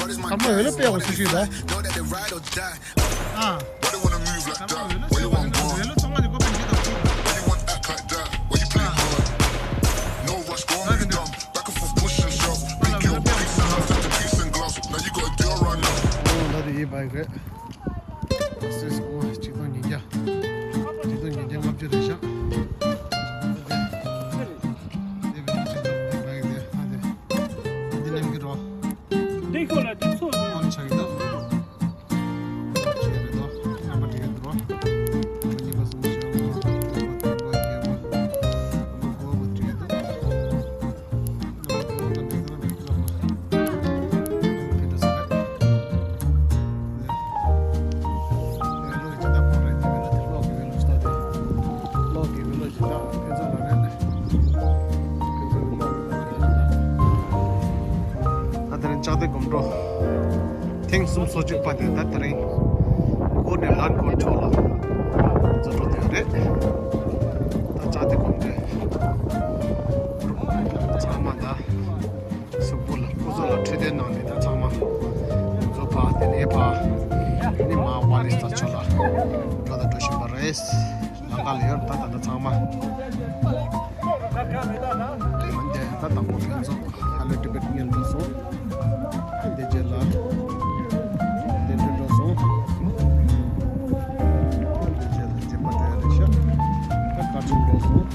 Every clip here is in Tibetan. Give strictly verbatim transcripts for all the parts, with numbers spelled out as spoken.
ཁ་མ་འོས་ལ་པེ་གོ་སུ་ཤི་ད། ཨ། ཁ་མ་འོས་ལ་སུ་ཤི་ད། འོས་ལ་ཚོང་ལ་ཅིག་གོ་པེ་ཤི་ད། ཨ། ད་དེ་ཡི་བའི་རེད། སེ་སྐོར་ཆིག་སྟོང་ཉིས་བརྒྱ། ཆིག་སྟོང་ཉིས་བརྒྱ་ལྔ་བཅུ་རེད་ཤག་དེ་བས་ཆིག་སྟོང་དེ་བའི་དེ་ཨ་དེ། ཨ་དེ་ནམ་གི་རོ། འདི་ཁོ་ལ་དེ་ཚོ་ཨོན་ཆགས་ཡོད། ཆེ་རེད་དོ། རྣམ་པ་དེ་ག་འདུག་རོ། གཉིས་པ་གསུམ་བཞི་ལྔ་དྲུག་བདུན་བརྒྱད་པ། དགུ་པ་བཅུ་ཡོད། ད་དེ་རིང་ལྕགས་རྟའི་སྒོམ་སྒྲོག་ཐེངས་སུམ་ཅུ་སོ་གཅིག་པ་དེ་ད་དེ་རིང་གོ་ནས་ལན་གོ་འཕྲོ་ལ་རྫོགས་འགྲོ་དེ་རེད། ད་ལྕགས་རྟའི་སྒོམ་སྒྲོག་ཚང་མ་ད། གཟུགས་པོ་ལ་སྐུ་གཟུགས་ལ་འཕྲོད་བསྟེན་གནང་ནས་ད་ཚང་མ་གཟུགས་པ་དེ་ནས་ཕ་དེ་ནས་མ་ཝ་ལི་ས་ཆོ་ལ་འགྲོ་ད་འགྲོ་བཞིན་པ་རེད། ལམ་ཁ་ལ་ཡོད་ད་ད་ད་ཚང་མ་འདི་ད་དང་པོ་ཕན་ཚུན་ཧ་ལོ་ཊི་བེཊ་ཉན་འགྲོ་སོང་། འདི་རྗེས་ལ་དེ་འདྲ་འགྲོ་སོང་། འདི་རྗེས་ལ་རྗེས་མ་དེ་རེད་ཤག་ད་ག་ཚོད་འགྲོ་སོང་།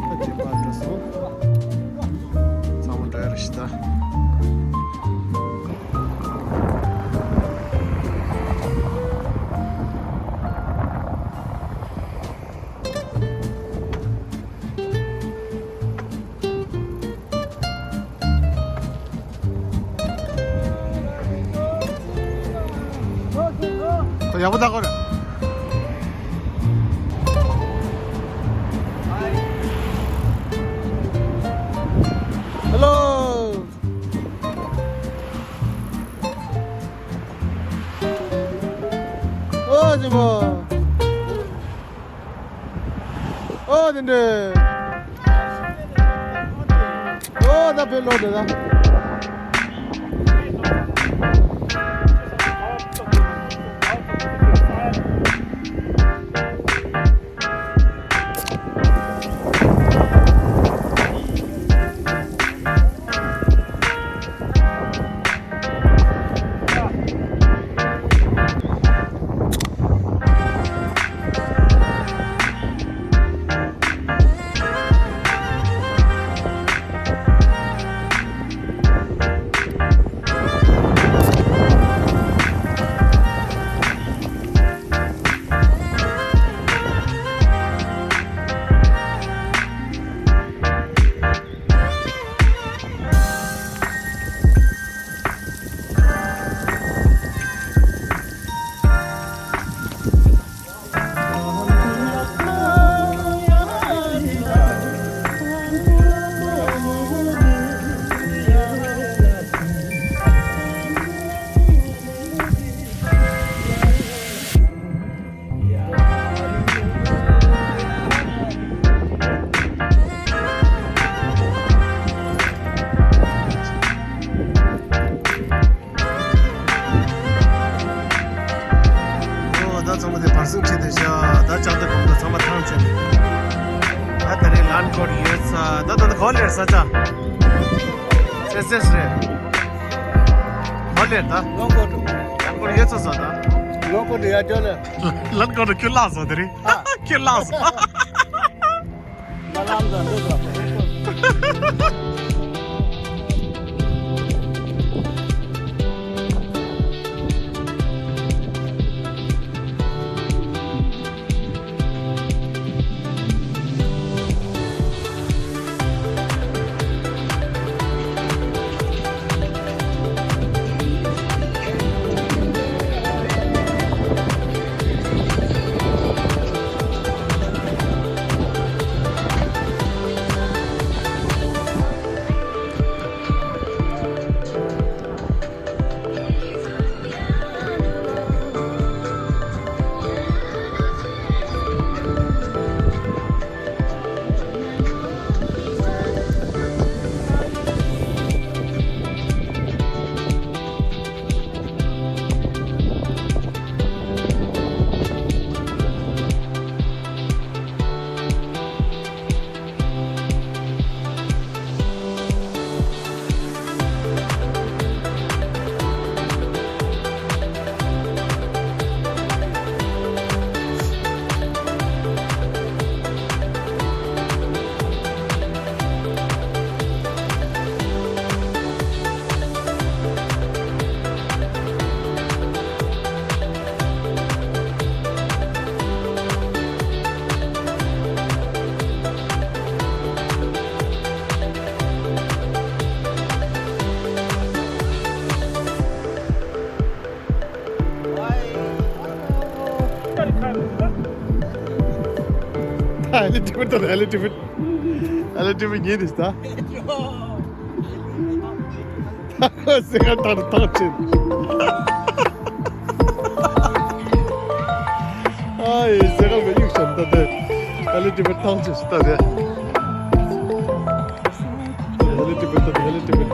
ད་རྗེས་མ་འགྲོ་སོང་། ཚང་མ་འདྲ་རེད་ཤག་ད། ཁོ་ཡག་པོ་ད་ཁོ་རེད། ཧེ་ལོ། ཨོ་ཇི་མོ། ཨོ་དེ་འདྲས། ཨོ་ད་ཕེ་ལོ་དེ་ད། ཨོ་ད་ཚང་མ་དེ་བར་སྲུང་བྱེད་དེ་ཤག་ད་ལྕགས་རྟའི་སྒོམ་སྒྲོག་ཚང་མ་ཐང་ཆད། ད་དེ་རིང་ལན་ཀོར་ཡོད་ས། ད་ད་ད་གོ་ལེར་ས་ཆ་སེ་སེ་རེད། གོ་ལེར་ད་ལོང་ཀོར་དུ། ལན་ཀོར་ཡོད་ས་ས་ད། ལོང་ཀོར་དུ་ཡ་ཅོ་ལེ། ལན་ཀོར་དུ་ཁྱོད་ལ་ས་དེ་རིང་ཨ། ཁྱོད་ལ་ས། ཨ་ལེ་ཏི་བེད་ད། ཨ་ལེ་ཏི་བེད། ཨ་ལེ་ཏི་བེད་ཉེ་དི་ད། ད་ཁོ་སེ་ག་ད་ཐང་ཆེན། ཨ་ཡེ་སེ་ག་མེ་ཡུག་ཤམ་ད་དེ། ཨ་ལེ་ཏི་བེད་ཐང་ཆེན་ད་དེ། ཨ་ལེ་ཏི་བེད་ད་དེ། ཨ་ལེ་ཏི་བེད།